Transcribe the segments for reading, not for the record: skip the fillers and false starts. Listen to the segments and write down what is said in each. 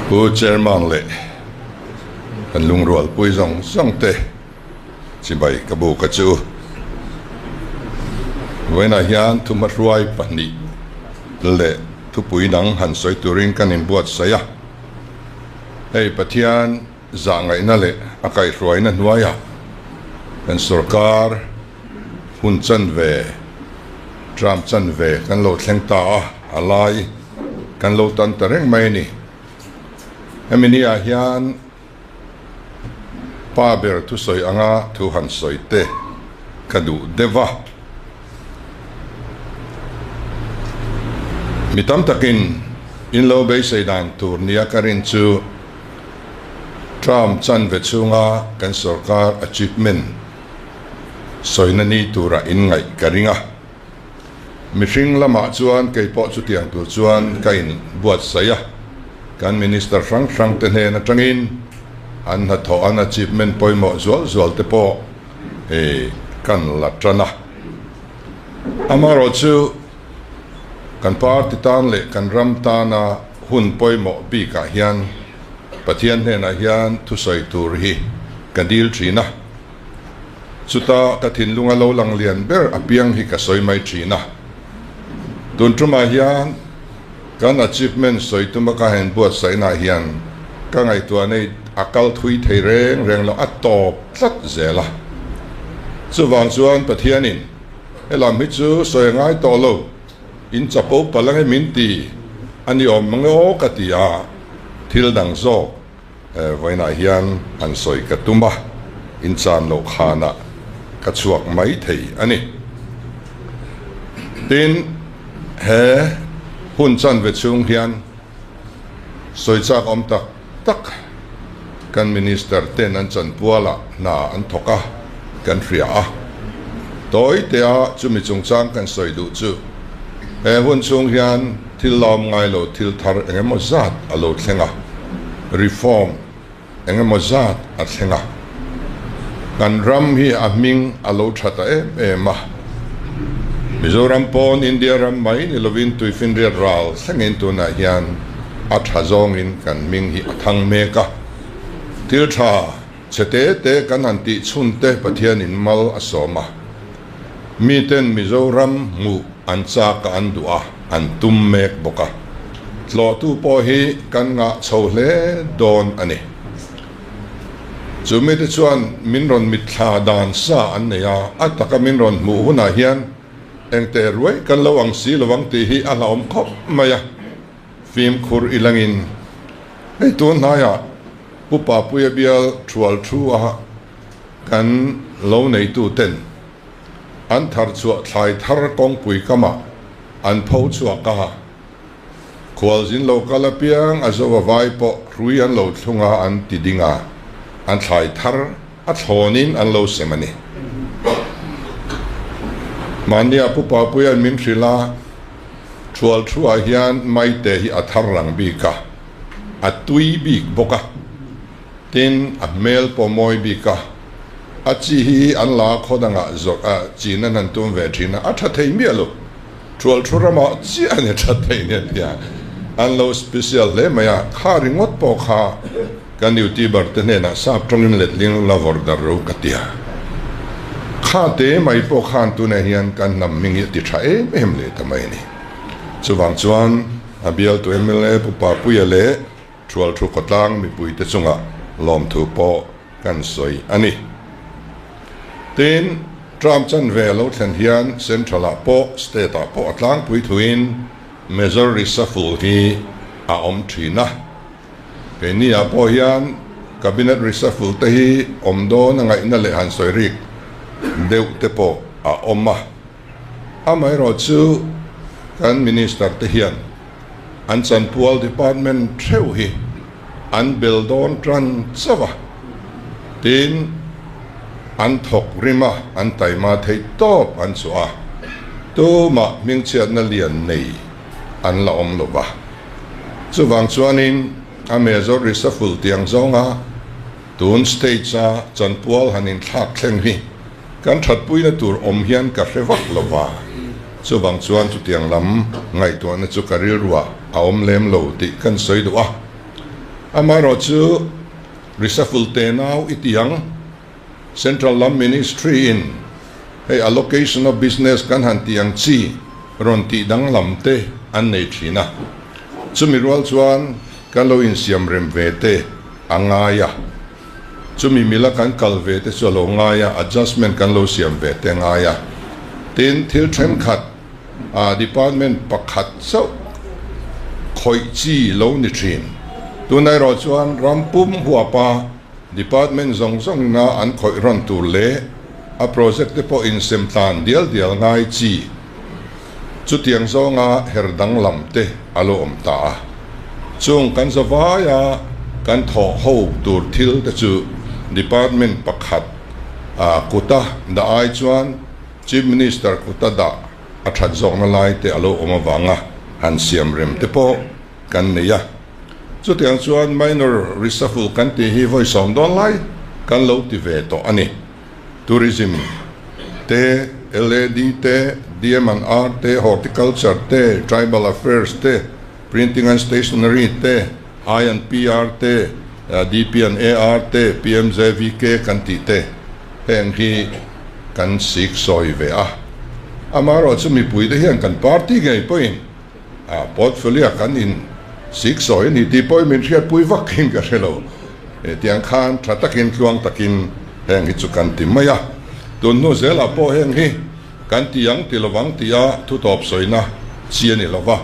Pu Chairman leh kan lungrualpui zawng zawng te chibai ka buk a chu. Vawiinah hian thuhmahruai pahnih leh thupui dang han sawi turin kan inbuatsaih a. Hei Pathian zahngaihna leh a kaihhruaina hnuaiah kan sorkar hun chanve, term chanve kan lo thleng ta a, a lai kan lo tan ta reng mai a ni. Hemi niah hian pa ber thusawi anga thu han sawi te ka duh deuh a. Mi tam takin in lo beisei dan tur nia ka rin chu term chanve chhunga kan sorkar achievement sawina ni tura in ngaih ka ring a. Mihring lamah chuan kei pawh chutiang tur chuan ka in buatsaih a, kan minister hrang hrang te hnen atangin an hnathawh an achievement pawimawh zual zual te pawh kan la tan a. Amaherawhchu kan party tan leh kan ram tana hun pawimawh bikah hian Pathian hnenah hian thusawi tur hi ka dil thin a. Chuta ka thinlunga lo lang lian ber apiang hi ka sawi mai thin a. Tun tumah hian kan achievement sawi tuma ka han buatsaihnaah hian ka ngaihtuah nei a kal thui thei reng reng lo, a tawp tlat zel a. Chuvang chuan Pathianin helam hi chu sawi a ngai tawh lo, in chapo palh ange min ti a ni awm mang e aw ka ti a, thil dang zawk vawiinah hian han sawi ka tum a, in chan loh khanah ka chhuak mai thei a ni. Tin, he hun chanve chhung hian sawi chak awm tak tak kan Minister ten an chanpualah hna an thawk a, kan hria a. Tawi tea chumi chungchang kan sawi duh chu he hun chhung hian thil lawm ngai lo thil thar eng emaw zat a lo thleng a, reform eng emaw zat a thleng a. Kan ram hi a hming a lo tha ta em em a. Mizoram pawn India ram mai ni lovin tuifinriat ral thlengin tunah hian a tha zawngin kan hming hi a thang mek a. Thil tha chhe te te kan han tih chhun te Pathianin mal a sawm a. Miten Mizoram hmuh an chak a an duh a, an tum mek bawk a. Tlawhtu pawh hi kan ngah chho hle dawn a ni. Chu mite chuan min rawn mitthla dan sa an nei a, a taka min rawn hmuh hunah hian engteh ruai kan lo ang si lo ang tih hi a hlauhawm khawp mai a, fimkhur i langin hei tun hnaiah Pu Papuia bial thual thu a kan lo neitu ten an thar chhuah thlai thar kawngpui kamah an pho chhuak a. Khualzin lo kal apiang a zo a vai pawh hrui an lo thlung a an ti ding a, an thlai thar a thlawnin an lo sem a ni. Mahnia Pu Papuia'n min hrilh a, Thual thuah hian maite hi a thar rang bik a, a tui bik bawk a, tin a hmel pawh mawi bik a, a chi hi an la khaw dangah zawrh a chin an han tum ve thin a, a tha thei miah lo. Thual thu ramah chiah a ni that thei nia tia an lo special hle mai a, kha ringawt pawh kha kan youtuber te hnenah sap tawngin letling la vawrh dar ro ka tia. Kha te mai pawh khan tunah hian kan hnam hming hi a ti tha em em leh ta mai a ni. Chuvang chuan a bialtu mla Pu Papuia leh Thual thu khawtlang mipuite chungah lawmthu pawh kan sawi a ni. Tin, term chanve a lo thlen hian Central ah pawh State ah pawh a tlangpui thuin Major Reshuffle hi a awm thin a. Keini ah pawh hian Cabinet Reshuffle te hi awm dawn a ngaihna leh han sawi rik deuh te pawh a awm a. Amaherawhchu kan Minister te hian an chanpual department theuh hi an bel dawn tan chauh a, tin an thawk rim a, an taima theih tawp an chhuah a, tumah hmingchhiatna lian nei an la awm lo va. Chuvang chuanin a major reshuffle tiang zawnga tun stage a chanpual han inthlak thleng hi kan thatpuina tur awm hian ka hre vak lo va. Chuvang chuan chutiang lam ngaihtuahna chu ka rilruah a awm lem lo tih kan sawi duh a. Amaherawhchu, reshuffle tenau i ti ang, Central lam Ministry in hei allocation of business kan han tih ang chi rawn tih danglam te an nei thin a. Chumi rual chuan kan lo insiam rem ve te a ngai a. Chumi mila kan kal ve te chu a lo ngai a, adjustment kan lo siam ve te a ngai a. Tin, thil thenkhat ah department pakhat chauh khawih chi lo ni thin. Tunah erawh chuan ram pum huapa Department zawng zawngina an khawih rawn tur leh a project te pawh insem tlan dial dial ngai chi chutiang zawnga her danglam te a lo awm ta a. Chung kan zavaia kan thawh ho tur thil te chu Department pakhat kuta dah ai chuan Chief Minister kuta dah a that zawkna lai te a lo awm avanga han siam rem te pawh kan nei a. Chutiang chuan minor reshuffle kan tih hi vawi 10 dawn lai kan lo ti ve tawh a ni. Tourism te, LAD te, DM and R te, Horticulture te, Tribal Affairs te, Printing and Stationery te, I and PR te, DP and AR te, PMJVK kan tih te heng hi kan sik sawi ve a. Amaherawhchu mipui te hian kan party ngei pawhin A portfolio kan in sik sawi a ni tih pawhin min hriatpui vak in ka hre lo. Tiang khan tha takin tluang takin heng hi chu kan ti mai a. Tun hnu zelah pawh heng hi kan ti ang ti lovang tia thu tawp sawina chi a ni lo va.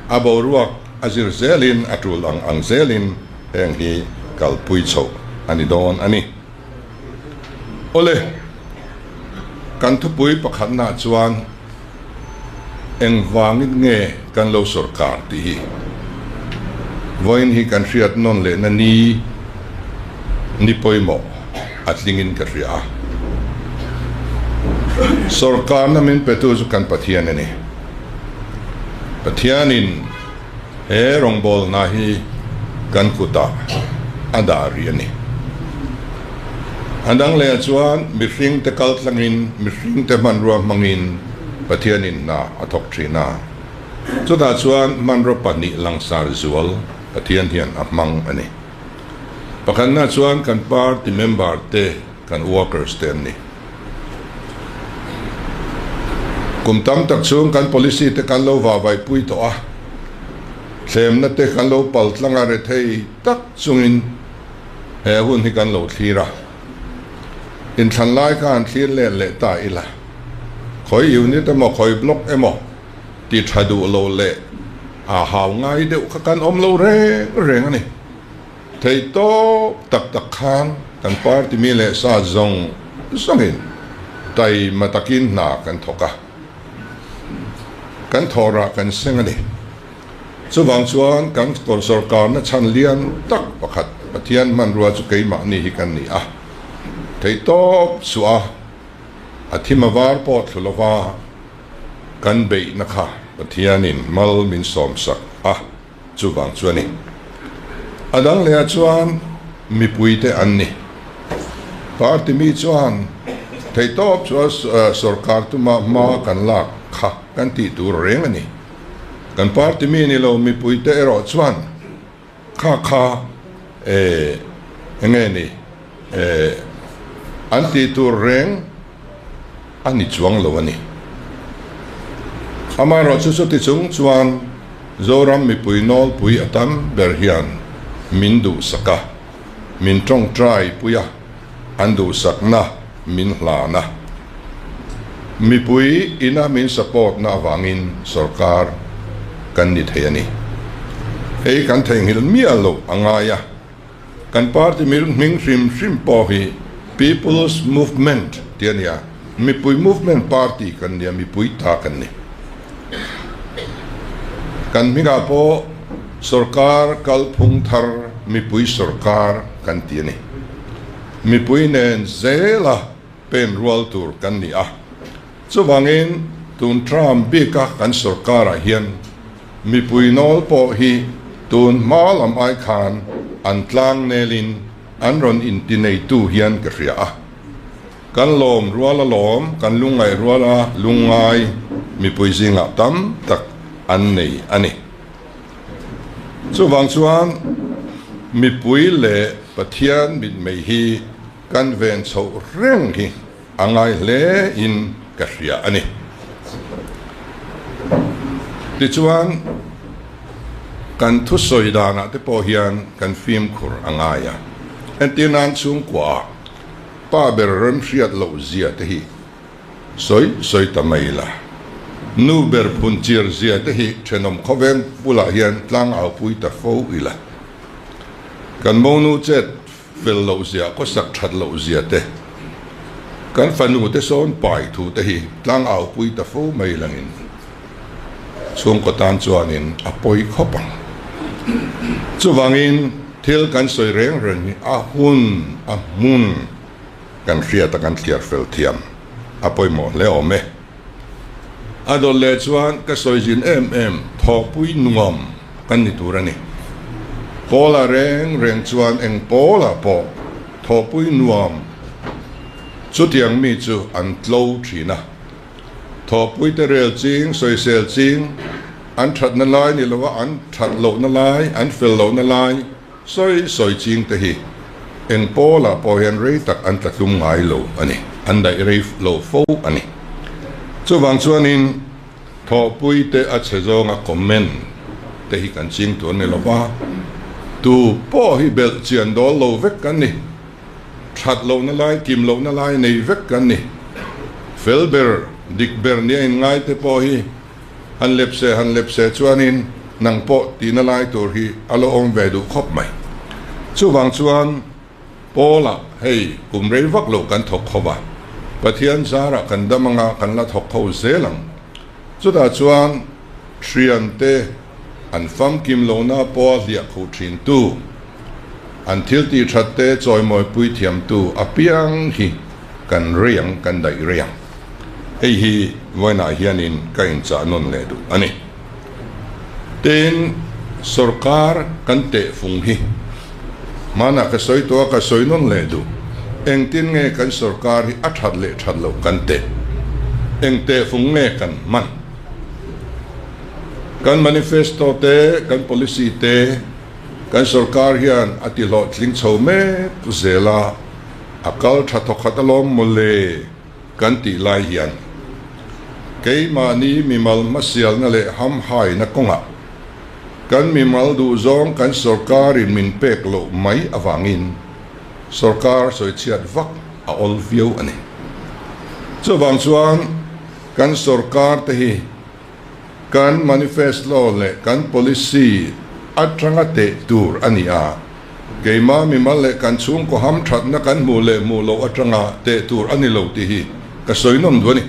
A boruak a zir zelin a tul ang ang zelin heng hi kalpui chhoh a ni dawn a ni. Awle, kan thupui pakhatnaah chuan engvangin nge kan lo sawrkar tih hi vawiin hi kan hriat nawn lehna ni ni pawimawh a tlingin ka hria a. Sawrkarna min petu chu kan Pathian a ni. Pathianin He rawngbawlna hi kan kutah a dah rih a ni. A dang lehah chuan mihringte kal tlangin, mihringte hmanrua hmangin Pathianin hna a thawk thin a. Chutah chuan hmanraw pahnih langsar zual Pathian hian a hmang a ni. Pakhatna chuan kan party member te, kan workers te an ni. Kum tam tak chhung kan policy te kan lo vahvaihpui tawh a, thlemna te kan lo pal tlang a rethei tak chungin he hun hi kan lo thlir a. Inthlan lai kha han thlir let leh ta ila, khawi unit emaw khawi block emaw ti tha duh lo leh a hau ngai deuh kha kan awm lo reng reng a ni. Thei tawp tak tak khan kan party mi leh sa zawng zawngin taima takin hna kan thawk a, kan thawhrah kan seng a ni. Chuvang chuan kan sawrkarna chhan lian tak pakhat Pathian hmanrua chu keimahni hi kan ni a. Thei tawp suah a, a thim a var pawh thlu lova kan beihna kha Pathianin mal min sawmsak a. Chuvang chu a ni. A dang lehah chuan mipuite an ni. Party mi chuan theihtawp chu sorkar tuma hma kan lak kha kan tih tur reng a ni. Kan party mi ni lo mipuite erawh chuan kha kha eng nge ni an tih tur reng a ni chuang lo a ni. Amaherawhchu chuti chung chuan Zoram mipui nawlpui a tam ber hian min duhsak a, min tawngtai pui a, an duhsakna min hlan a. Mipui ina min support na avangin sorkar kan ni thei a ni. Hei kan theihnghilh miah loh a ngai a. Kan party hming hrim hrim pawh hi People's Movement tih a ni a, mipui movement party kan ni a, mipui ta kan ni. Kan hmingah pawh sorkar kalphung thar mipui sorkar kan ti a ni. Mipui nen zela pen rual tur kan ni a, chuvangin tun term bika kan sorkarah hian Mipui nawl pawh hi tun hma lam ai khan an tlang nelin an rawn inti neitu hian ka hria a. Kan lawm rual a lawm, kan lungngaih rual a lungngai. mipui zingah tam tak an nei a ni. Chuvang chuan mipui leh Pathian mitmei hi kan ven chhoh reng hi a ngai hle in ka hria a ni. Tichuan kan thusawi danah te pawh hian kan fimkhur a ngai a, entir nan chhungkuaah pa ber remhriat loh zia te hi sawi sawi ta mai la. Nu ber phun chir zia te hi thenawm khawveng bulah hian tlang au pui ta fo ila. Kan monu chet fel loh zia, khawsak that loh zia te, kan fanu te sawn pai thu te hi tlang au pui ta fo mai langin chhungkaw tan chuanin a pawi khawp ang. Chuvangin thil kan sawi reng reng hi a hun a hmun kan hriat a kan thliar fel thiam a pawimawh hle awm e. A dawt leh chuan ka sawi zin em em thawhpui nuam kan ni tur a ni. Pawla reng reng chuan eng pawlah pawh thawhpui nuam chutiang mi chu an tlo thin a. Thawhpui te rel ching, sawisel ching, an thatna lai ni lova an that lohna lai, an fel lohna lai, Sawi sawi ching te hi eng pawlah pawh hian rei tak an tla tlum ngai lo a ni, an daih rei lo fo a ni. Chuvang chuanin thawhpui te a chhe zawnga comment te hi kan ching tur a ni lo va, tu pawh hi belh chian dawl lo vek kan ni, that lohna lai, kim lohna lai nei vek kan ni. Fel ber, dik ber nia inngai te pawh hi Han lep se, han lep se chuanin nang pawh tihna lai tur hi a lo awm ve duh khawp mai. Chuvang chuan Paula, hei kum rei vak lo kan thawk kho va, Pathian zarah kan dam anga kan la thawk kho zel ang. Chutah chuan thiante an famkim lohna pawha hliah khuh thintu, an thil tih that te chawimawi pui thiamtu apiang hi kan rei ang, kan daih rei ang. Hei hi vawiinah hianin ka inchah nawn leh duh a ni. Tin, sorkar kan tehfung hi hmanah ka sawi tawh a, ka sawi nawn leh duh. Engtin nge kan sorkar hi a that leh that loh kan teh? Eng tehfung nge kan hman? Kan manifesto te, kan policy te, kan sorkar hian a tihlawhtling chho mek zel a, a kal tha thawkhat alawm mawle kan tih lai hian keimahni mimal hmasialna leh hamhaina kawngah kan mimal duhzawng kan sorkarin min pek loh mai avangin sorkar sawichhiat vak a awl viau a ni. Chuvang chuan kan sorkar te hi kan manifesto leh kan policy atanga teh tur a ni a, keimah mimal leh kan chhungkaw hamthatna kan hmuh leh hmuh loh atanga teh tur a ni lo tih hi ka sawi nawm duh a ni.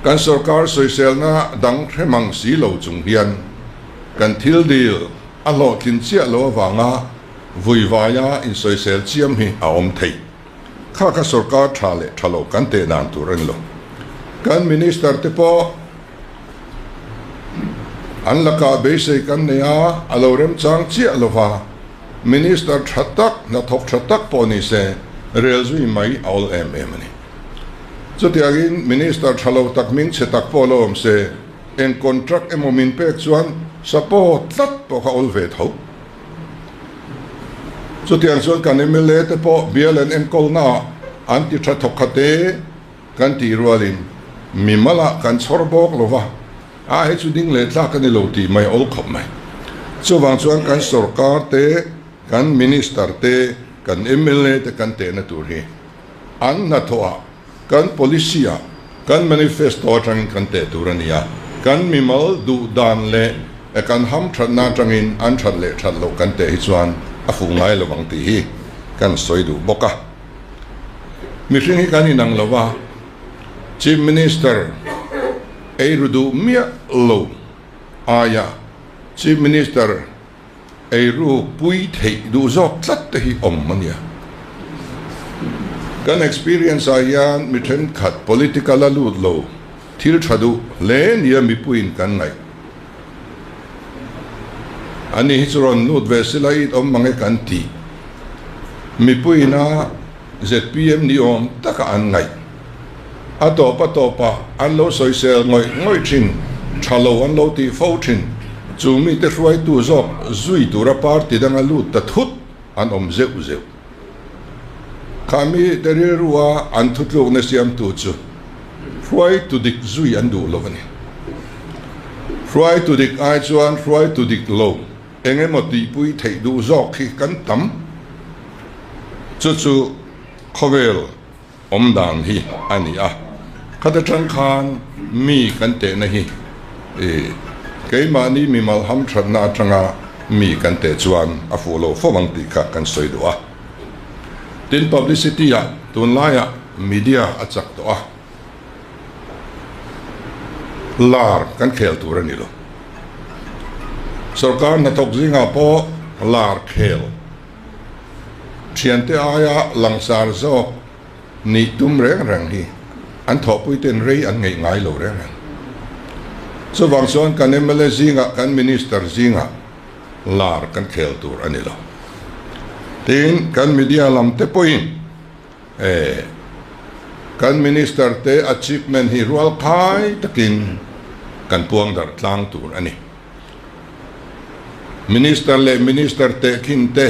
Kan sorkar sawiselna dang hre mang si lo chung hian kan thil dil a hlawhtlin chiah lo avanga vuivaia insawisel chiam hi a awm thei. Kha kha sorkar tha leh tha lo kan teh dan tur a ni lo. Kan minister te pawh an lakah beisei kan nei a, a lo remchang chiah lo va, minister tha tak, hnathawk tha tak pawh ni se rel zui mai a awl em em a ni. Chutiangin minister tha lo tak hming chhe tak pawh lo awm se, eng contract emaw min pek chuan support tlat pawh kha awl ve tho. Chutiang chuan kan mla te pawh bial an enkawlnaah an ti tha thawk kha te kan tih rualin mimalah kan chhawr bawk lo va, a hei chu ding leh tlak a ni lo tih mai a awl khawp mai. Chuvang chuan kan sorkar te, kan minister te, kan mla te kan tehna tur hi an hnathawhah kan policy ah kan manifesto atangin kan teh tur a ni a, kan mimal duh dan leh kan ham thatna atangin an that leh that loh kan teh hi chuan a fuh ngai lo ang tih hi kan sawi duh bawk a. Mihring hi kan inang lo va, Chief Minister ei ru duh miah lo aia Chief Minister Eiru pui theih duh zawk tlat te hi awm a nia. Kan experience ah hian mi thenkhat political a lut lo thil tha duh hle nia mipuiin kan ngaih. Ani hi chu rawn lut ve sila it awm mange kan ti. Mipuiin a zpm ni awm taka an ngaih. A tawp a tawpah an lo sawisel ngawih ngawih thin, tha lo an lo tih fo thin. Chu mite hruaitu zawk zui tura party danga lut ta thut an awm zeuh zeuh. Kha mite rilrua an thutlukna siamtu chu hruaitu dik zui an duh lo a ni. Hruaitu dik ai chuan hruaitu dik lo eng emaw tihpui theih duh zawk hi kan tam. Chu chu khawvel awm dan hi a ni a, khata tang khan mi kan tehna hi keimahni mimal hamthatna atanga mi kan teh chuan a fuh lo fo ang tih kha kan sawi duh a. Tin, publicity ah tunlaiah media a chak tawh a, lar kan khel tur a ni lo. Sorkar hnathawk zingah pawh lar khel. Thiante aia langsar zawk nih tum reng reng hi an thawhpuite'n rei an ngeih ngai lo reng reng. Chuvang chuan kan mla zingah, kan Minister zingah lar kan khel tur a ni lo. Tin, kan media lam te pawhin eh kan Minister te achievement hi rualkhai takin kan puang darh tlang tur a ni. Minister leh Minister tehkhin te,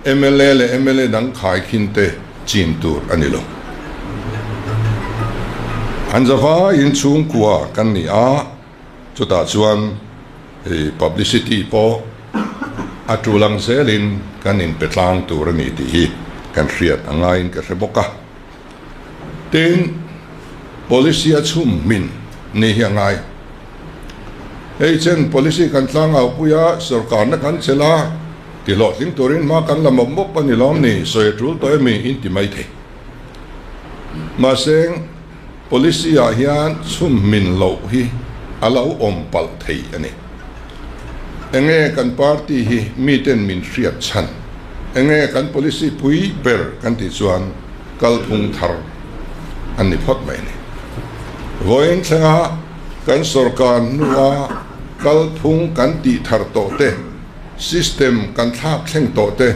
mla leh mla dang khaikhin te chin tur a ni lo. An zavaiin chhungkua kan ni a, chutah chuan publicity pawh a tul ang zelin kan inpe tlang tur a ni tih hi kan hriat a ngaiin ka hre bawk a. Tin, policy a chhum hmin ni hi a ngai. Hei chen policy kan tlangau pui a, sorkarna kan chelh a, ti hlawhtling turin hma kan la mawp mawp a ni lawm ni, sawi a tul tawh emi in ti mai thei. Mahse, policy ah hian chhum hmin loh hi a lo awm palh thei a ni. Enge kan party hi miten min hriat chhan? Enge kan policy pui ber kan tih chuan kalphung thar an ni phawt mai a ni. Vawiin thlenga kan sorkar hnua kalphung kan tih thar tawh te, system kan thlak thleng tawh te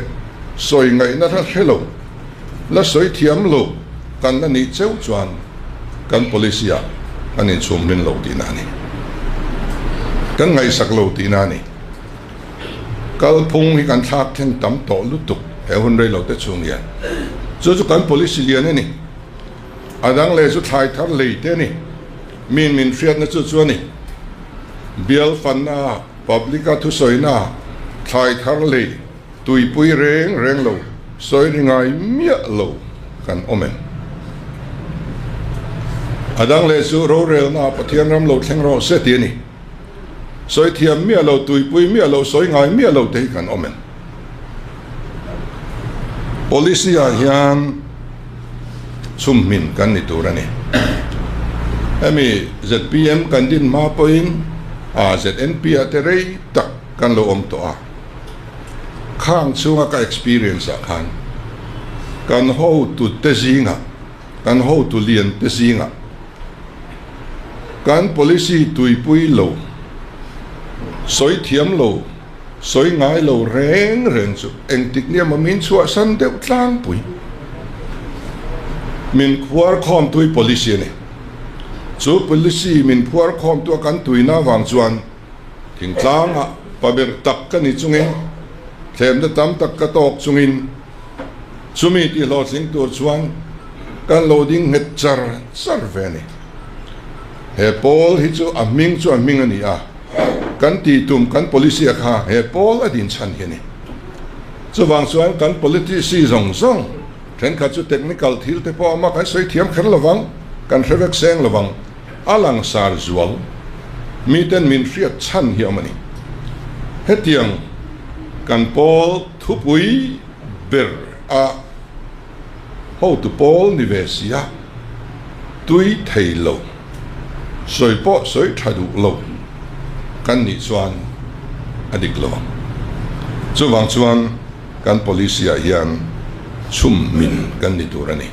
sawi ngaihna la hre lo, la sawi thiam lo kan la nih cheu chuan kan policy ah kan inchhum hmin lo tihna a ni. Kan ngaihsak lo tihna a ni. Kalphung hi kan thlak thleng tam tawh lutuk he hun rei lo te chhung hian. Chu chu kan policy lian a ni. A dang leh chu thlai thar lei te a ni. Min min hriatna chu chu a ni. Bial fanna, public a thusawina, thlai thar lei, tuipui reng reng lo, sawi ri ngai miah lo kan awm em? A dang leh chu rorelna Pathian ram lo thleng rawh se tih a ni. Sawi thiam miah lo, tuipui miah lo, sawi ngai miah lo te hi kan awm em? Policy ah hian chhumhmin kan ni tur a ni. Hemi zpm kan din hma pawhin a ZNP ah te rei tak kan lo awm tawh a. Khang chhunga ka experience ah khan kan hotu te zingah, kan hotu lian te zingah kan policy tuipui lo, sawi thiam lo, sawi ngai lo reng reng chu engtik nia maw min chhuahsan deuh tlangpui. Min phuar khawmtui policy a ni. Chu policy min phuar khawmtu a kan tuina avang chuan thingtlangah paber tak ka ni chungin, thlemna tam tak ka tawk chungin, Chumi tih hlawhtling tur chuan kan lo ding nghet char char ve a ni. He pawl hi chu a hming chu a hming a ni a, kan tih tum kan policy a kha he pawl a din chhan hi a ni. Chuvang chuan kan politicy zawng zawng thenkhat chu technical thil te pawh a awm a, kan sawi thiam kher lovang, kan hre vek seng lovang, a langsar zual miten min hriat chhan hi a awm a ni. Hetiang kan pawl thupui ber a hotu pawl ni ve si a, tui thei lo, sawi pawh sawi tha duh lo kan nih chuan a dik lo ang. Chuvang chuan kan policy ah hian chhum min kan ni tur a ni.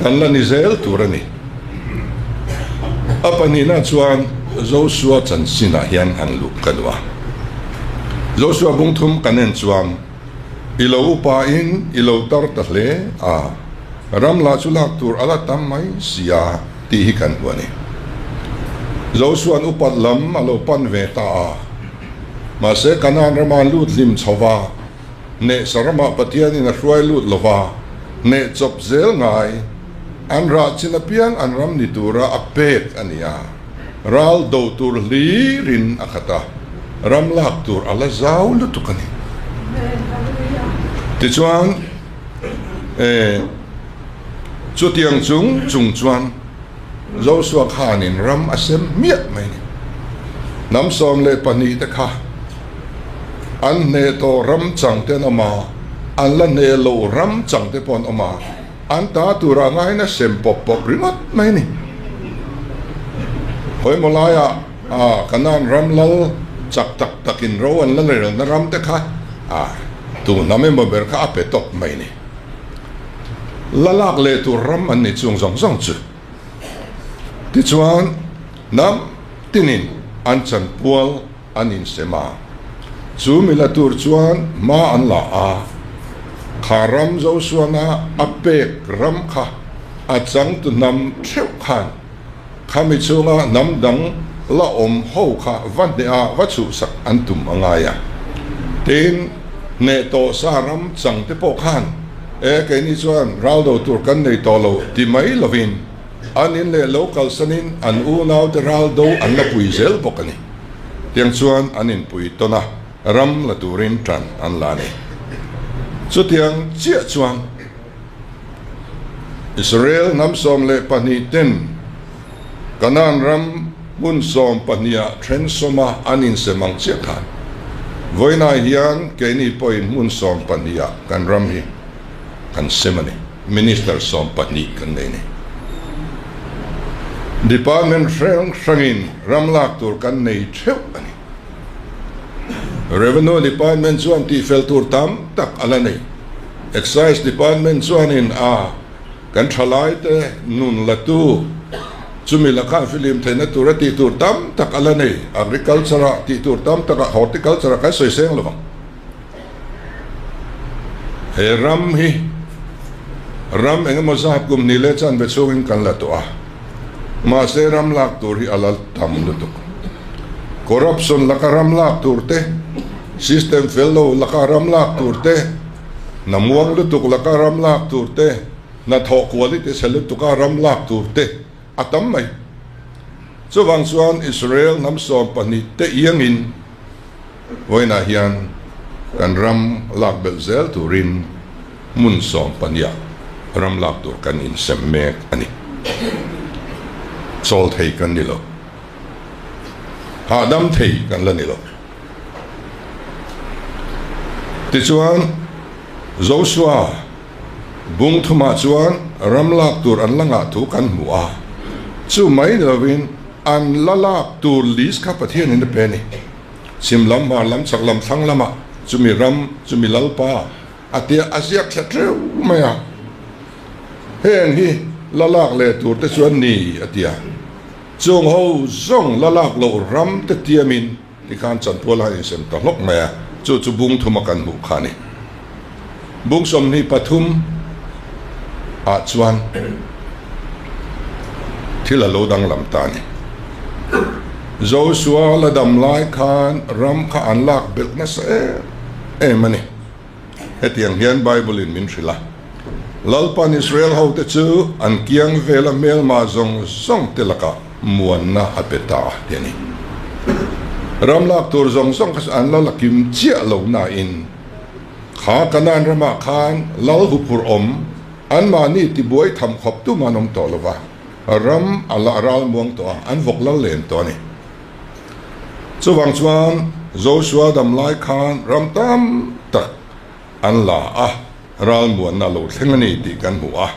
Kan la ni zel tur a ni. A pahnihna chuan Joshua chanchinah hian han luh ka duh a. Joshua bungthum kan en chuan i lo upain i lo tar ta hle a. Ram lah chu lak tur a la tam mai si a tih hi kan hmu a ni. Josua'n upat lam a lo pan ve ta a. Mahse Kanaan rama an lut hlim chho va, hnehsa ramah Pathianin a hruai lut lo va, hneh chawp zel ngai an rah chin apiang an ram ni tura a pek a ni a. Ral do tur hlirin a khat a, ram lak tur a la zau lutuk a ni. Tichuan, e, chutiang chung chung chuan Joshua khanin ram a sem hmiah mai a ni. Hnam 12 te kha an hneh tawh ram chang te an awm a, an la hneh loh ram chang te pawh an awm a. An ta turah ngaiin a sem pawp pawp ringawt mai a ni. Khawimaw laiah ah Kanaan ram lal chak tak takin ro an la relna ram te kha ah tu hnam emaw ber kha a pe tawp mai a ni. La lak leh tur ram an ni chung zawng zawng chu. Tichuan hnam tinin an chanpual an insem a, chu mi la tur chuan hma an la a, kha ram Josuana a pek ram kha a changtu hnam theuh khan khami chhunga hnam dang la awm ho kha va hneh a va chhuhsak an tum a ngai a. Tin, hneh tawh sa ram chang te pawh khan e keini chuan ral do tur kan nei tawh lo ti mai lovin, An in leh lo kalsanin an unaute ral do an la pui zel bawk a ni. Tiang chuan an inpui tawn a, ram la turin tan an la a ni. Chutiang chiah chuan Israel hnam 12 ten Kanaan ram hmun sawmpahniha then sawma an insem ang chiah khan vawiinah hian keini pawhin hmun sawmpahniha kan ram hi kan sem a ni. Minister 12 kan nei ni. Department hrang hrangin ram lak tur kan nei theuh a ni. Revenue Department chuan tihfel tur tam tak a la nei. Excise Department chuanin a kan thalaite nun latu chumi lakah filim theihna tura tih tur tam tak a la nei. Agriculture-ah tih tur tam takah Horticulture-ah kan sawi seng lo vang. He ram hi ram eng emaw zat kum hnih leh chanve chhungin kan la tawh a, mahse ram lak tur hi a la tam lutuk. Corruption laka ram lak tur te, system fel lo laka ram lak tur te, hna muang lutuk laka ram lak tur te, hnathawh quality chhe lutuka ram lak tur te a tam mai. Chuvang chuan Israel hnam 12 te iangin, Vawiinah hian kan ram lak belh zel turin hmun 12 ram lak tur kan insem mek a ni. Chawl thei kan ni lo. Hahdam thei kan la ni lo. Tichuan, Joshua bung thumah chuan ram lak tur an la ngah thu kan hmu a. Chu mai ni lovin an la lak tur list kha Pathianin a pe a ni. Chhim lam, hmar lam, chhak lam, thlang lamah chumi ram, chumi lalpa a tia a ziak thla teuh mai a. Heng hi la lak leh tur te chuan ni a ti a. Chung ho zawng la lak loh ram te tiamin tikhan chanpual a han insem ta hlawk mai a, chu chu bung thuma kan hmuh kha a ni. Bung 23 ah chuan thil a lo danglam ta a ni. Joshua la dam lai khan ram kha an lak belh nasa em em a ni. Hetiang hian Bible in min hrilh a, Lalpan Israel hote chu an kiang vela hmelma zawng zawng te lakah muanna a pe ta a ti a ni. Ram lak tur zawng zawng kha chu an la la kim chiah lo nain kha Kanaan ramah khan lal huphurh awm anmahni tibuai tham khawp tum an awm tawh lo va, ram a la ral muang tawh a, an vawk lal len tawh a ni. Chuvang chuan Joshua dam lai khan ram tam tak an la a, ralmuanna a lo thleng a ni tih kan hmu a.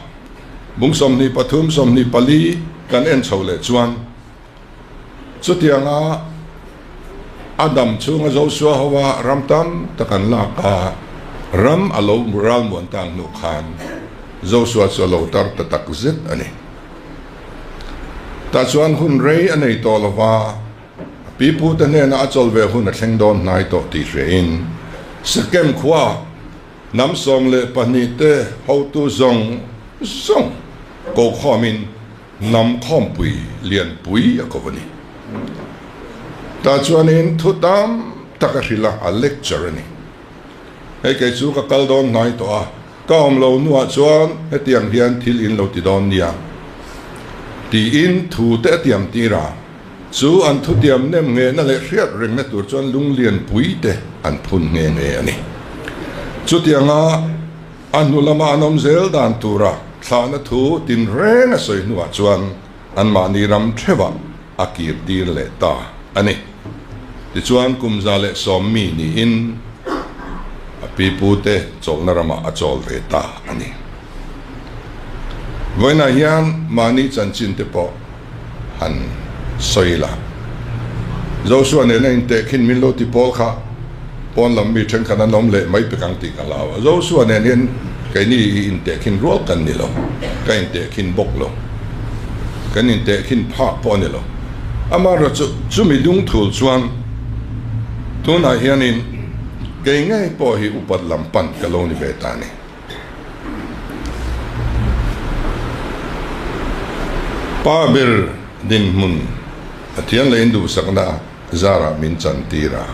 Bung 23, 24 kan en chho leh chuan chutianga a dam chhunga Joshua hoa ram tam tak an lak a, ram a lo ralmuan tang hnu khan Joshua chu a lo tar ta tak zet a ni. Tah chuan hun rei a nei tawh lo va, a pipute hnenah a chawl ve hun a thleng dawn hnai tawh tih hriain Sekem khua hnam 12 te hotu zawng zawng ko khawmin hnam khawmpui lianpui a ko a ni. Tah chuanin thu tam tak a hrilh a, a lecture a ni. Hei kei chu ka kal dawn hnai tawh a, ka awm lo hnuah chuan hetiang hian thil in lo ti dawn nia tiin thu te a tiam tir a, chu an thutiam nem nghehna leh hriat rengna tur chuan lunglian pui te an phun nghe nghe a ni. Chutianga a hnu lama an awm zel dan tura thlahna thu tinreng a sawi hnuah chuan anmahni ram theuhah a kir tir leh ta a ni. Tichuan kum 110 mi niin a pipute chawlhna ramah a chawl ve ta a ni. Vawiinah hian mahni chanchin te pawh han sawi la. Joshua nena intehkhin min lo ti pawl kha pawn lam mi thenkhat an awm leh mai pek ang tih ka hlau a. Joshua nen hian keini i intehkhin rual kan ni lo, ka intehkhin bawk lo, kan intehkhin phak pawh a ni lo. Amaherawhchu chumi dungthul chuan tunah hianin kei ngei pawh hi upat lam pan ka lo ni ve ta a ni. Pa ber dinhmun Pathian leh induhsakna zarah min chantir a.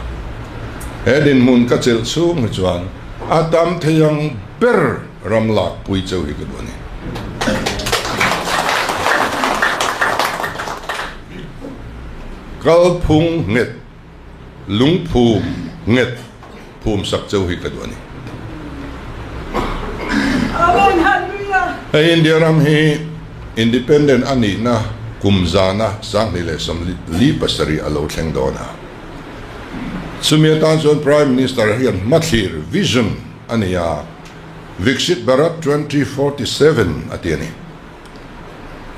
He dinhmun ka chelh chhung hi chuan a tam thei ang ber ram lakpui cheu hi ka duh a ni. Kalphung nghet, lungphum nghet phum sak cheu hi ka duh a ni. Hei India ram hi Independent a nihna kum zana 2047 a lo thleng dawn a. Chumi atan chuan Prime Minister hian hmathlir, vision, a nei a, Viksit Bharat 2047 a ti a ni.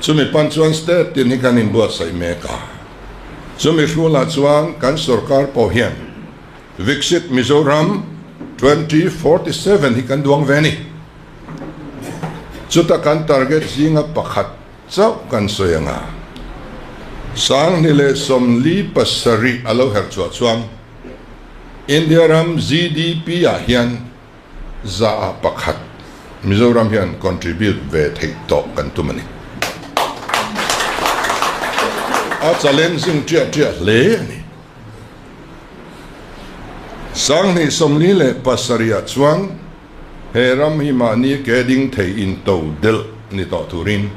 Chumi pan chuan state tin hi kan inbuatsaih mek a. Chumi hrulah chuan kan sorkar pawh hian Viksit Mizoram 2047 hi kan duang ve a ni. Chuta kan target zinga pakhat chauh kan sawi ang a, 2047 a lo herh chhuah chuan India ram GDP ah hian 1% Mizoram hian contribute ve theih tawh kan tum a ni. A challenging ṭiah ṭiah hle a ni. 2047 ah chuan he ram hi mahni ke ding thei in to delh ni tawh turin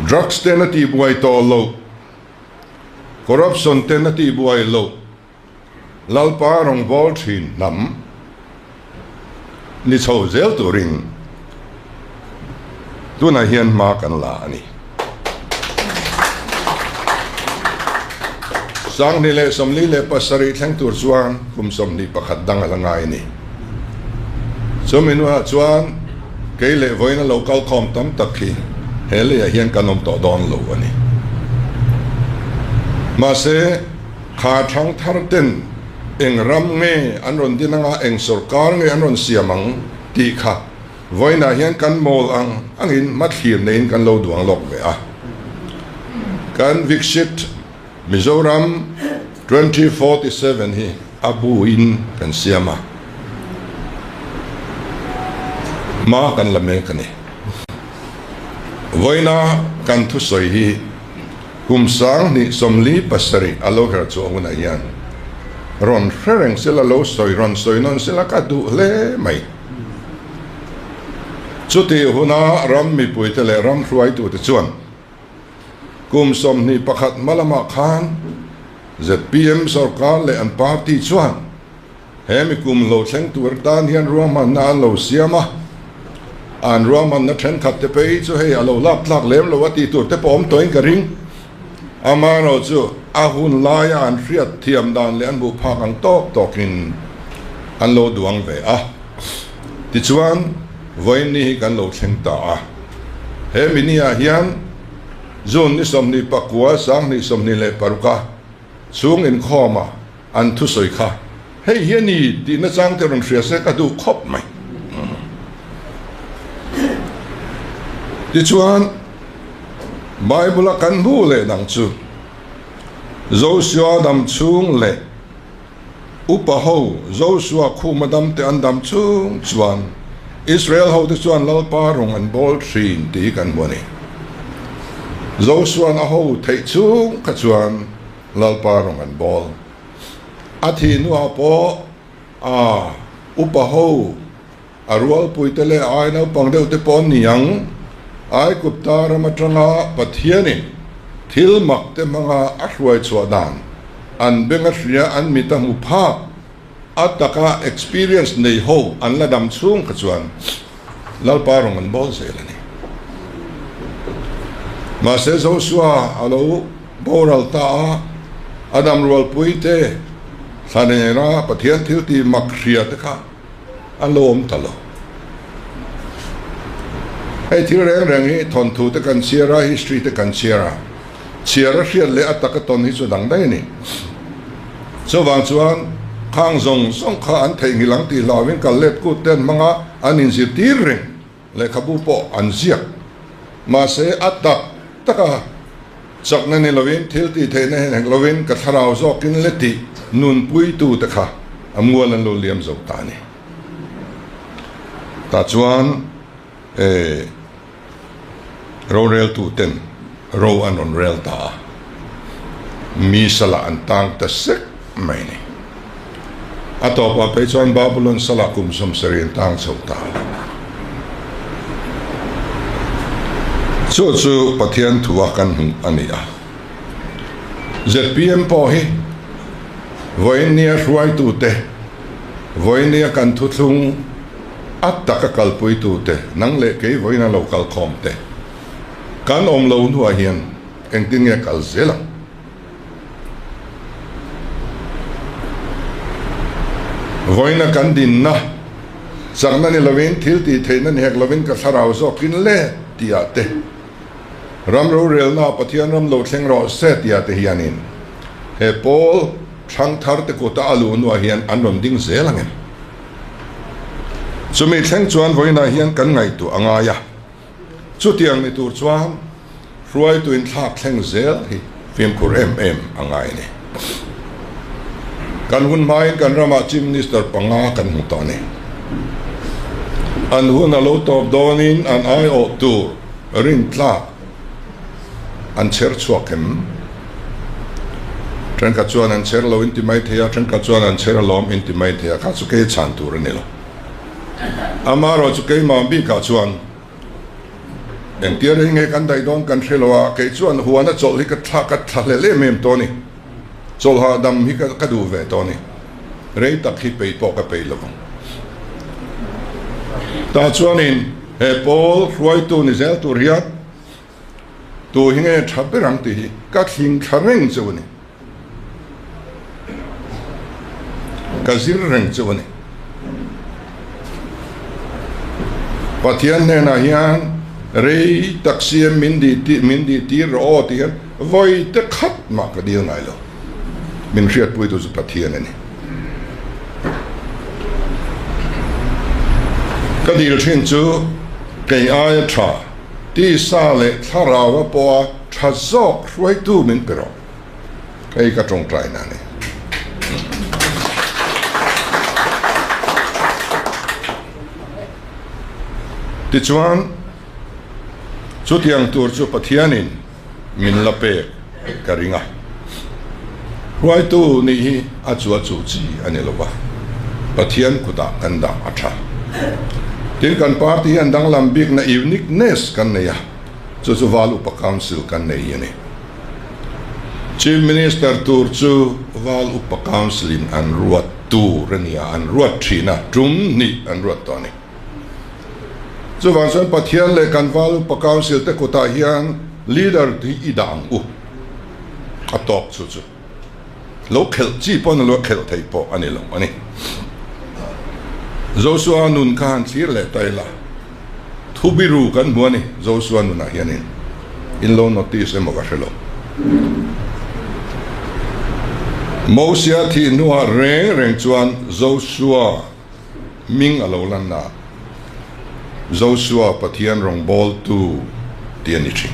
drugs ten a tihbuai tawh loh, corruption ten a tihbuai loh, Lalpa rawngbâwl ṭhin hnam ni chho zel turin tunah hian hma kan la a ni. 2047 thleng tur chuan kum 21 dang a la ngai a ni. Chumi hnuah chuan kei leh vawiina lo kalkhawm tam tak hi he leiah hian kan awm tawh dawn lo a ni. Mahse, Kha thang thar ten eng ram nge an rawn din anga eng sorkar nge an rawn siam ang tih kha vawiinah hian kan mawl ang angin hmathlir neiin kan lo duang lawk ve a. Kan Viksit Mizoram 2047 hi a buin kan siam a, hma kan la mek a ni. Vawiina kan thusawi hi Kum 2047 a lo her chu a hunah hian rawn hre reng sela lo sawi rawn sawi nawn sela ka duh hle mai. Chutih huna ram mipuite leh ram hruaitute chuan kum 21 hma lamah khan zpm sorkar leh an party chuan He mi kum lo thleng tur tan hian ruahmanna an lo siam a, an ruahmanna thenkhat te phei chu hei a lo lak tlak lem lo a tih tur te pawh awm tawhin ka ring. Amaherawh chu a hun laia an hriat thiam dan leh an hmuh phak ang tawk tawkin an lo duang ve a. Tichuan, vawiin ni hi kan lo thleng ta a. He mi niah hian June ni 29, 2026 a chhung inkhawma An thusawi kha hei hi a ni tih nachang te rawn hria se ka duh khawp mai. Tichuan, Bible-a kan hmuh leh dang chu Joshua dam chhung leh upa ho Joshua khuma dam te an dam chhung chuan Israel hote chuan Lalpa rawng an bawl thin tih hi kan hmu a ni. Josua'n a ho theih chhung kha chuan Lalpa rawng an bawl. A thih hnuah pawh a upa ho, a rualpuite leh ai naupang deuh te pawh an ni ang. Aigupta ram atanga Pathianin thil mak te hmanga a hruai chhuah dan an beng a hria, an mit a hmu phak. A taka experience nei ho an la dam chhung kha chuan Lalpa rawng an bawl zel a ni. Mahse Joshua a lo boral ta a, a dam rualpui te thla nena Pathian thil tih mak hria te kha an lo awm ta lo. Hei thil reng reng hi thawnthu te kan chhiar a, history te kan chhiar a. Chhiar a hriat leh a taka tawn hi chu dang daih a ni. Chuvang chuan khang zawng zawng kha an theihnghilh ang tih hlauhin kal let kut te an hmang a, an inzirtir reng. Lehkhabu pawh an ziak. Mahse a tak taka chakna ni lovin thil tih theihna hian hek lovin ka thlarau zawkin le tih nunpuitu te kha a mual an lo liam zo ta a ni. Tah chuan e. Roreltuten ro an rawn rel ta a, mi salah an tang ta sek mai a ni. A tawpah phei chuan Babulon salah kum 70 an tang chho ta a. Chu chu Pathian thua kan hmuh a ni a. Zpm pawh hi vawiinnia hruaitute, vawiinnia kan thuthlung, A taka kalpuitute, nang leh kei vawiin a lo kal khawm te, kan awm lo hnuah hian engtin nge kal zel ang? Vawiina kan dinna, chakna ni lovin, thil tih theihna ni hek lovin ka thlarau zawkin le tihah te, ram rorelnaah Pathian ram lo thleng rawh se tihah te hianin he pawl thangthar te kuta a luh hnuah hian an rawn ding zel ang em? Chumi thleng chuan vawiinah hian kan ngaihtuah a ngai a, chutiang ni tur chuan hruaitu inthlak thleng zel hi fimkhur em em a ngai a ni. Kan hun hmain kan ramah Chief Minister panga kan hmu tawh a ni. An hun a lo tawp dawnin an aiawh tur rintlak an chher chhuak em? Thenkhat chuan an chher lo inti mai thei a, thenkhat chuan an chher alawm inti mai thei a, kha chu kei chhan tur a ni lo. Amaherawh chu keimah bikah chuan engtir hi nge kan daih dawn kan hre lo a, kei chuan huana chawlh hi ka thla ka thla hlel em em tawh a ni. Chawlh hahdam hi ka duh ve tawh a ni. Rei tak hi peih pawh ka peih lo vang. Tah chuanin he pawl hruaitu ni zel tur hian Tu hi nge tha ber ang tih hi ka thling thla reng cheu a ni. Ka zir reng cheu a ni. Pathian hnenah hian rei tak siam min dih tih min dih tir rawh aw tih hian vawi te khat mah ka dil ngai lo. Min hriatpuitu chu Pathian a ni. Ka dil thin chu kei aia tha. Tisa leh thlarau a pawha tha zawk hruaitu min pe rawh. Hei ka tawngtaina a ni. Tichuan, chutiang tur chu Pathianin min la pek ka ring a. Hruaitu nih hi a chu a chu chi a ni lo va, Pathian kutah kan dah a tha. Tin, kan party hian danglam bikna uniqueness kan nei a, chu chu Val Upa Council kan nei hi a ni. Chief Minister tur chu Val Upa Council in an ruat tur a ni a, an ruat thin a, tum hnih an ruat tawh a ni. Chuvang chuan Pathian leh kan Val Upa Council te kutah hian leader hi i dah ang u. A tawk chu chu lo khelh chi pawh a lo khelh theih pawh a ni lo a ni. Joshua nun kha han thlir leh ta ila, thu biru kan hmu a ni Joshua nunah hianin in lo notice emaw ka hre lo. Mosia thih hnuah reng reng chuan Joshua hming a lo lan a, Joshua Pathian rawngbawltu tih a ni thin.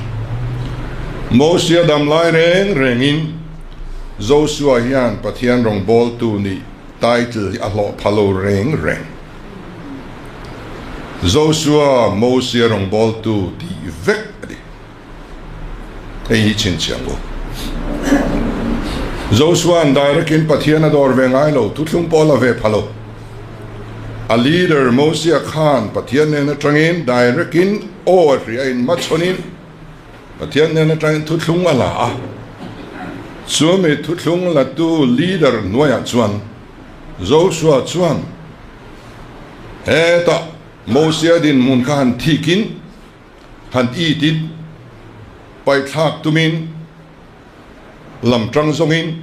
Mosia dam lai reng rengin Joshua hian Pathian rawngbawltu nih title hi a hlawh pha lo reng reng. Joshua Mosia rawngbawltu tih vek a ni. Hei hi chhinchhiah ang u. Joshua'n direct-in Pathian a dawr ve ngai lo, thuthlung pawh a la ve pha lo. A leader Mosia khan Pathian nen atangin direct-in aw a hria in hmachhawnin Pathian nen atangin thuthlung a la a. Chumi thuthlung latu leader hnuaiah chuan Joshua chuan hetah Mosia dinhmun kha han thikin, han itin, paihthlak tumin, lam tang zawngin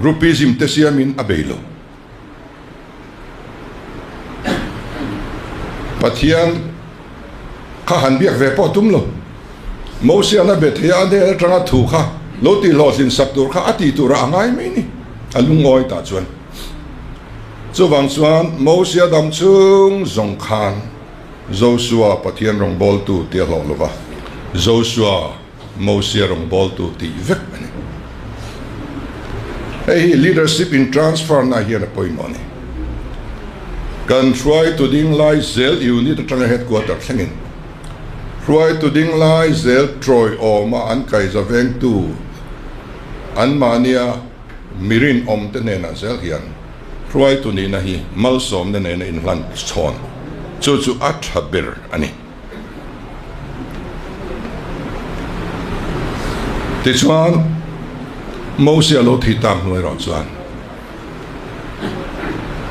groupism te siamin a bei lo. Pathian kha han biak ve pawh tum lo. Mosian a be thei a, a hnen atanga thu kha lo tih hlawhtlin sak tur kha a tih turah a ngai mai ni, a lungawi tah chuan. Chuvang chuan Mosia dam chung zawng khan Joshua Pathian rawngbawltu tih a hlawh lova, Joshua Mosia rawngbawltu tih vek a ni. Hei hi leadership in transfer na hian a pawimawh a ni. Kan hruaitu ding lai zel unit atanga headquarter thlengin hruaitu ding lai zel tawiawma an kaiza vengtu anmahnia mirinawm te hnenah zel hian hruaitu nihna hi malsawmna nena inhlan chhawn chu chu a tha ber a ni. Tichuan, Mosia lo thi tak hnu erawh chuan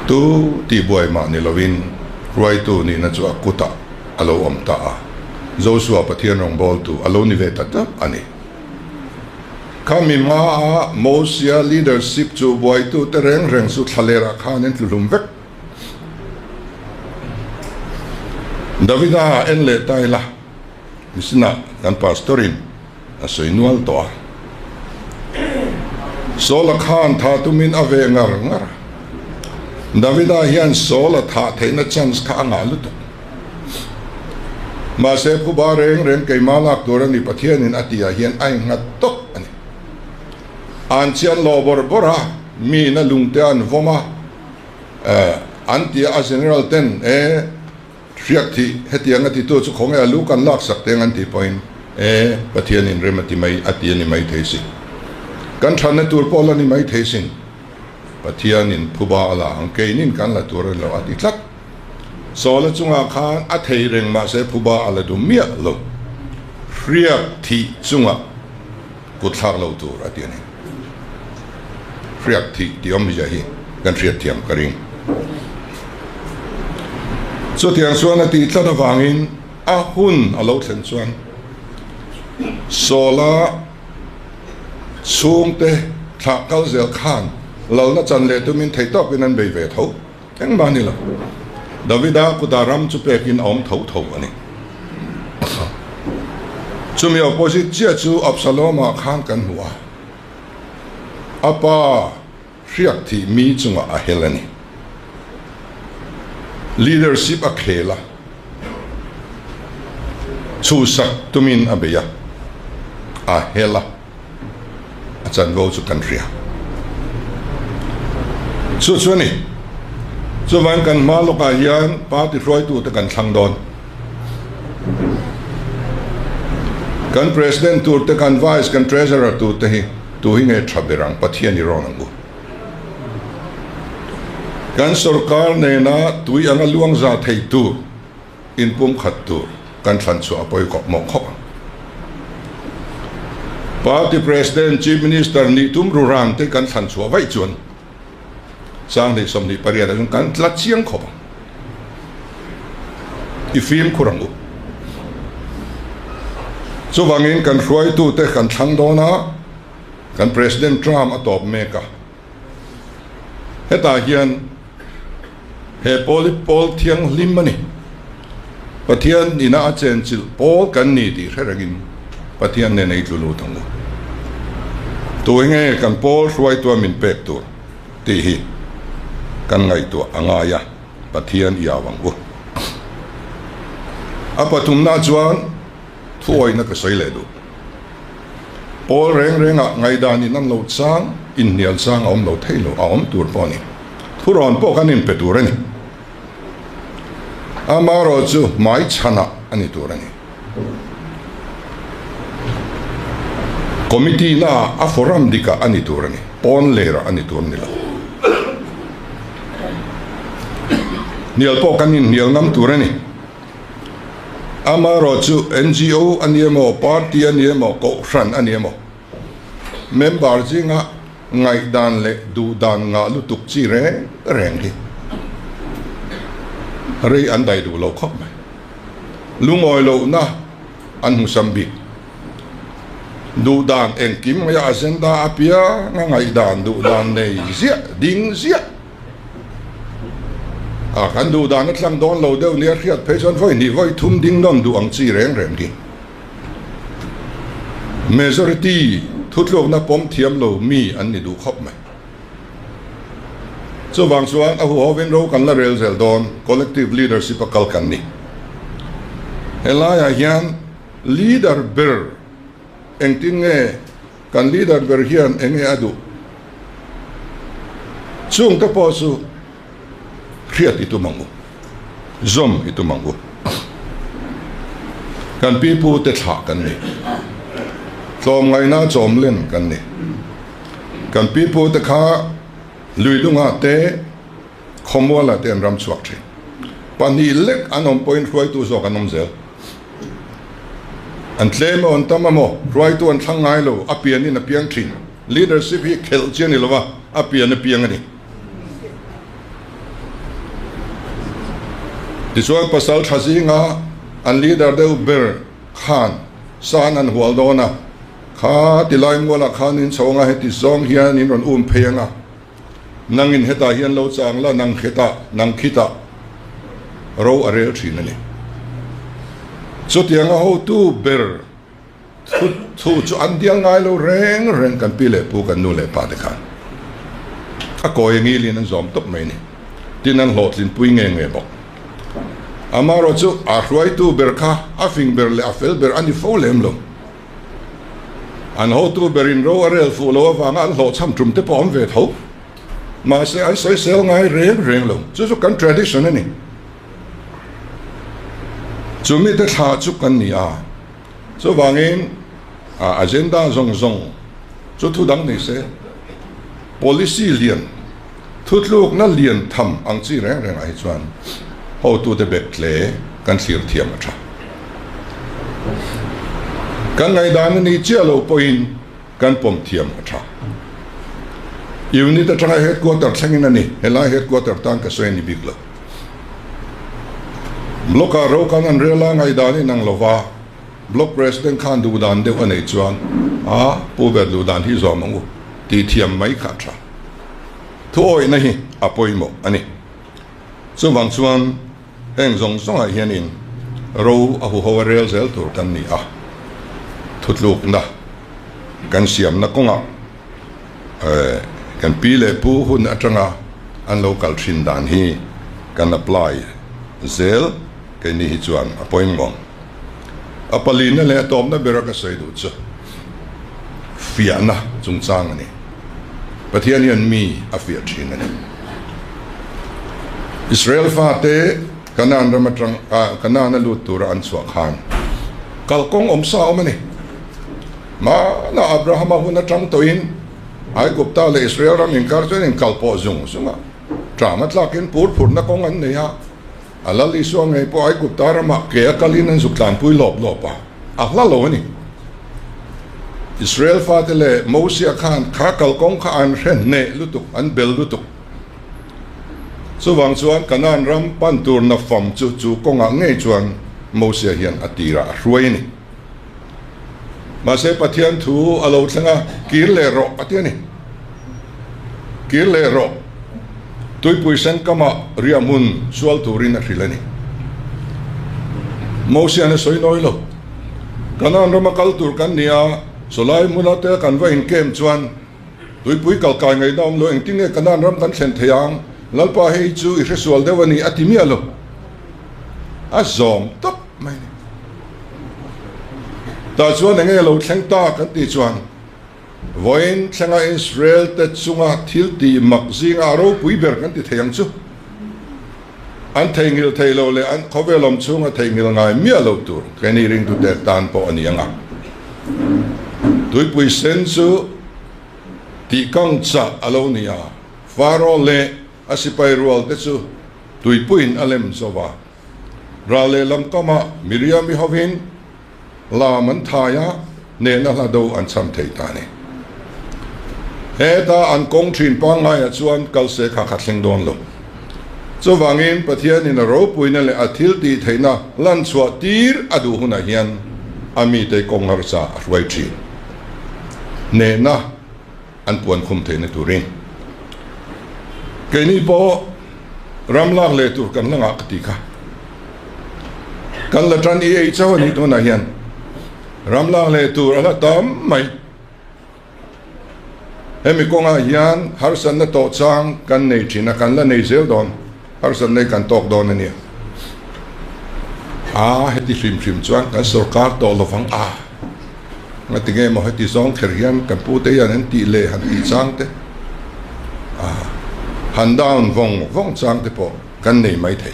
tu tihbuai mah ni lovin hruaitu nihna chu a kutah a lo awm ta a, Joshua Pathian rawngbawltu a lo ni ve ta tlat a ni. Khami hmaa Mosia leadership chu buaitute reng reng chu thlalerah khan an tluhlum vek. Davida en leh ta ila, Misinah kan pastor-in a sawi nual tawh a. Saul-a khan tha tumin a ve ngar ngar a. Davida hian Saul-a thah theihna chance kha a ngah lutuk. Mahse, phuba reng reng keimah lak tur a ni Pathianin a tihah hian a innghat tawp a ni. An chian lawh bawrh bawrh a, miin a lungte an vawm a, an ti a, a general ten e hriak thih hetiang a titu chu khawnge a lu kan lak sak teng an tih pawhin e Pathianin rem a ti mai a ti a ni mai thei sin. Kan thatna tur pawh la ni mai thei sin. Pathianin phuba a la ang keinin kan la tur a ni lo a ti tlat. Sawla chungah khan a thei reng mahse phuba a la dum miah lo. Hriak thih chungah kut thlak lo tur a ti a ni. Hriak thih tih awmzia hi kan hriat thiam ka ring. Chutiang chuan a tih tlat avangin a hun a lo thlen chuan Sawla chhungte thlah kal zel khan lalna chan leh tumin theihtawpin an bei ve tho. Engmah ni lo, Davida kuta ram chu pekin a awm tho tho a ni. Chumi opposite chiah chu Absalom-ah khan kan hmu a, a pa hriak thih mi chungah a hel a ni. Leadership a khel a, chhuhsak tumin a bei a, a hel a. A chanvo chu kan hria. Chu chu a ni. Chuvang kan hma lawkah hian party hruaitute kan thlang dawn. Kan president tur te, kan vice, kan treasurer tur te hi tu hi nge tha ber ang Pathian i rawn ang u. Kan sorkar nena tui anga luang za thei tur. Inpumkhat tur kan thlan chhuah a pawi kawp mawh khawp ang. Party President, Chief Minister nih tum ru ran te kan thlan chhuah vaih chuan Sanghnih 28 ah chuan kan tla chiang khawp ang. I fimkhur ang u. Chuvangin kan hruaitute kan thlang dawn a, kan President term a tawp mek a. Hetah hian he pawl hi pawl thianghlim a ni. Pathian ina a chenchilh pawl kan ni tih hre rengin Pathian nen ei tlu lut ang u. Tu enge kan pawl hruaitua min pek tur tih hi kan ngaihtuah a ngai a, Pathian i au ang u. A pathumna chuan thuawihna ka sawi leh duh. Pawl reng rengah ngaihdan in an lo chang, inhnial chang a awm lo thei lo, a awm tur pawh a ni. Thurawn pawh kan inpe tur a ni. Amaherawhchu hmaichhanah a ni tur a ni. Committee naah a forum dikah a ni tur a ni, pawn lerah a ni tur a ni lo. Hnial pawh kan inhnial ngam tur a ni. Amaherawhchu NGO a ni emaw, party a ni emaw, kohhran a ni emaw, member zinga ngaihdan leh duhdan ngah lutuk chi reng reng hi rei an daih duh lo khawp mai. Lungawi lohna an hmusam bik. Duhdan engkim mai a agenda apianga ngaihdan duhdan nei ziah ding ziah a kan duhdan a tlang dawn lo deuh nia hriat phei chuan vawi hnih vawi thum ding nawn duh ang chi reng reng hi. Majority thutlukna pawm thiam lo mi an ni duh khawp mai. Chuvang chuan a huhovin ro kan la rel zel dawn, collective leadership a kal kan ni. Helaiah hian leader ber engtin nge kan leader ber hian eng nge a duh? Chungte pawh chu hriat i tum ang u, zawm i tum ang u. Kan pipu te thlah kan ni, tlawmngaihna chawmlen kan ni. Kan pipu te kha Luidunga te, Khawmuala te an ram chhuak thin. Pahnih lek an awm pawhin hruaitu zawk an awm zel. An tlem emaw an tam emaw hruaitu an thlang ngai lo, a pianin a piang thin. Leadership hi khelh chi a ni lo va, a pian a piang a ni. Tichuan pasal tha zinga an leader deuh ber khan san an hual dawn a, kha tilai mualah khan in chho anga heti zawng hian in rawn um phei anga, nangin hetah hian lo chang la, nang hetah, nang khitah ro a rel thin a ni. Chutianga hotu ber. Thu thu chu an dial ngai lo reng reng kan pi leh pu kan nu leh pa te khan a kawi ngilin an zawm tawp mai ni tin an hlawhtlin pui nge nge bawk. Amaherawh chu a hruaitu ber kha a fing ber leh a fel ber a ni fo lem lo. An hotu berin ro a rel fuh lo avanga an hlawhchham tum te pawh awm ve tho. Mahse an sawisel ngai reng reng lo. Chu chu kan tradition a ni. Chu mite thla chu kan ni a. Chuvangin a agenda zawng zawng chu thu dang ni se, policy lian, thutlukna lian tham ang chi reng rengah hi chuan hotute bet hle kan thlir thiam a tha. Kan ngaihdan a nih chiah lo pawhin kan pawm thiam a tha. Unit atanga headquarter thlengin a ni, helai headquarter tan ka sawi a ni bik lo. Block ah ro kan an rel a ngaihdan in ang lova, Block President khan duh dan deuh a neih chuan a pu ber duh dan hi zawm ang u tih thiam mai kha a tha. Thuawihna hi a pawimawh a ni. Chuvang chuan heng zawng zawngah hianin ro a huho a rel zel tur kan ni a, thutlukna kan siamna kawngah Kan pi leh pu hun atanga an lo kal thin dan hi kan apply zel keini hi chuan a pawimawh. A palina leh a tawpna bera ka sawi duh chu fiahna chungchang a ni. Pathian hian mi a fiah thin a ni. Israel fate Kanaan ram atang Kanaan a lut tura an chhuah khan kalkawng awmsa a awm a ni. Hmana Abrahama hun atang tawhin Aigupta leh Israel ram inkar chuan inkal pawh zung zung a, ṭam a tlakin pur phurhna kawng an nei a, a Lal Isua ngei pawh Aigupta ramah ke a kalin an zuk tlanpui lawp lawp a, a hla lo a ni. Israel fate leh Mosia khan kha kalkawng kha an hre hneh lutuk, an bel lutuk. Chuvang chuan Kanaan ram pan tur nafam chu chu kawngah ngei chuan Mosia hian a tirah a hruai a ni. Mahse Pathian thu a lo thleng a, kir leh rawh a ti a ni. Kir leh rawh. Tuipui sen kamah riah hmun sual turin a hrilh a ni. Mosian a sawi nawi lo. Kanaan rama kal tur kan ni a, sawlai hmuna te kan va inkem chuan tuipui kalkai ngaihna awm lo, engtin nge Kanaan ram kan thlen thei ang? Lalpa hei chu i hresual deuh a ni a ti miah lo. A zawm tawp mai a ni. Tah chuan enge lo thleng ta kan tih chuan vawiin thlenga Israel te chunga thil tih mak zinga a ropui ber kan ti thei ang chu. An theihnghilh thei lo leh an khawvel awm chhunga theihnghilh ngai miah lo tur keini ringtute tan pawh a ni ang a. Tuipui sen chu tihkang chah a lo ni a, Faro leh a sipai rual te chu tuipuiin a lem zo va. Ral lehlam kamah Miriami hovin lam an thai a, nehna hla do an cham thei ta a ni. Heta an kawng thin pangngaiah chuan kal se kha kha thleng dawn lo. Chuvangin Pathianin a ropuina leh a thil tih theihna lan chhuah tir a duh hunah hian a mite kawng harsa a hruai thin. Nehna an puan khum theihna turin keini pawh ram lak leh tur kan la ngah ka ti kha. Kan la tan i ei chauh a nih tunah hian ram lak leh tur a la tam mai. Hemi kawngah hian harsatna tawh chang kan nei thin a, kan la nei zel dawn, harsatna hi kan tawk dawn a nia. A heti hrim hrim chuan kan sorkar tawh lovang a, ngati nge maw heti zawng kher hian kan pute hian an tih leh han tih chang te, a han down vawng vawng chang te pawh kan nei mai thei.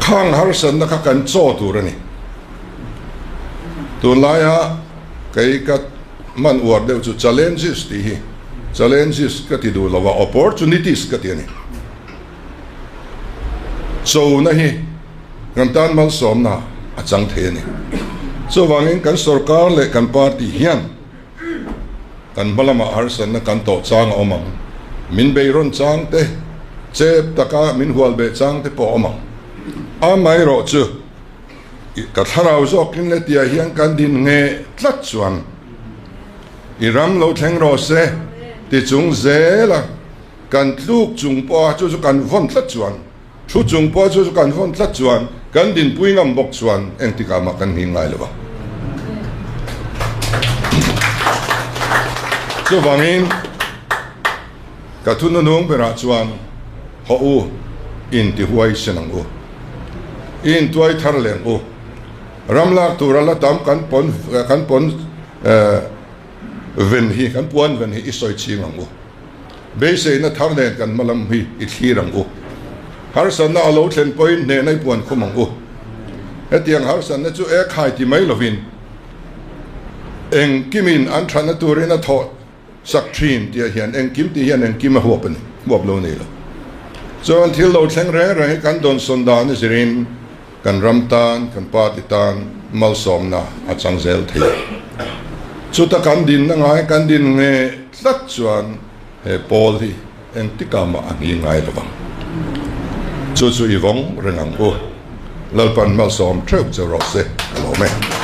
Khang harsatna kha kan chaw tur a ni. Tunlaia kei ka hman uar deuh chu challenges tih hi, challenges ka ti duh lo a, opportunities ka ti a ni. Chona hi kan tan malsawmna a chang thei a ni. Chuvangin kan sorkar leh kan party hian kan hma lamah harsatna kan tawh chang a awm ang. Min beirawn chang te, chep taka min hual beh chang te pawh a awm ang. Amaherawhchu. Ka thlarau zawkin le tiah hian kan din nge tlat chuan i ram lo thleng rawh se ti chung zela kan tluk chung pawha chu chu kan vawn tlat chuan thu chung pawha chu chu kan vawn tlat chuan kan dinpui ngam bawk chuan engtikah mah kan nghing ngai lo vang. Chuvangin ka thununung berah chuan hawh u intihuaisen ang u. I intuai thar leh ang u. Ram lak tura la tam kan pawn kan pawn ven hi kan puan ven hi i sawi ching ang u. Beiseina thar nen kan hma lam hi i thlir ang u. Harsatna a lo thlen pawhin hnehna i puan khum ang u. Hetiang harsatna chu e khai ti mai lovin engkimin an thatna turin a thawh Sak thin tih ah hian engkim tih hian engkim a huap a ni, huap lo nei lo. Chuan thil lo thleng reng reng hi kan dawnsawn dan a zirin kan ram tan, kan party tan malsawmna a chang zel thei a. Chuta kan dinna ngai kan din nge tlat chuan he pawl hi engtikah mah a hni ngai lo vang. Chu chu i vawng reng ang u. Lalpan malsawm theuh che rawh se ka lawm e.